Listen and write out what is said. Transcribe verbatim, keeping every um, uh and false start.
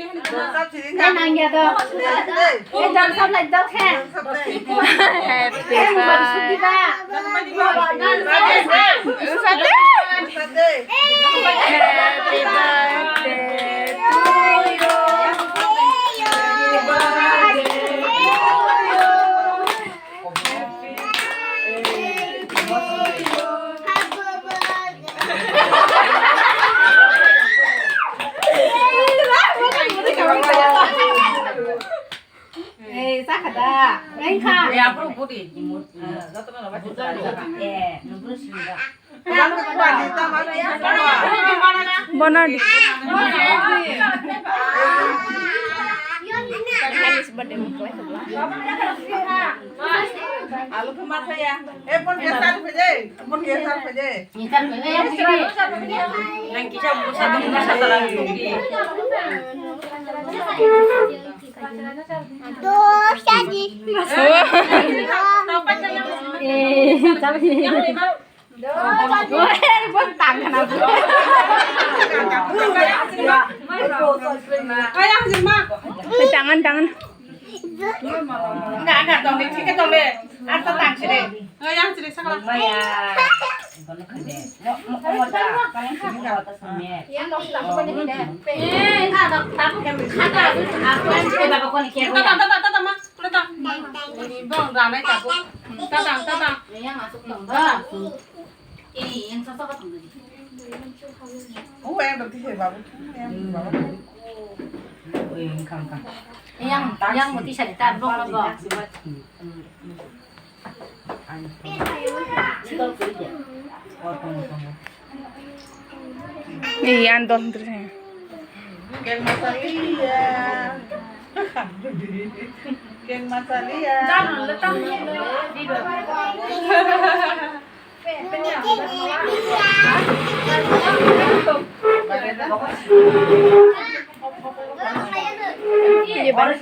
Nang ya do. Eh, dam sab lai dok he. Happy birthday. Happy birthday to you. Eh, sakha da. Engkha. Eh, aphuru budi. Eh, jotono laba. Eh, nungkuru sinda. Bonadi. Alu khe ma thaya. Eh, bon gas ar phaide. Bon gas ar phaide. Nang kisa busa dong, busa talang dong di. Dos tadi. Eh, sabi. Tangan, tangan. Enggak, enggak, tong di, tiga tong di. Arta tang sini. Enggak, yang sini sekolah. Tata, tata, tata, ma. Tata. Ini bang, ramai takut. Tata, tata. Yang masuk tong. Ini yang sosok apa tong tadi? Oh, yang berarti saya bawa. Yang bawa. Yang, yang mau tisari tabung apa? Ni yan dol terus. Keng masalia. Keng masalia. Ini baru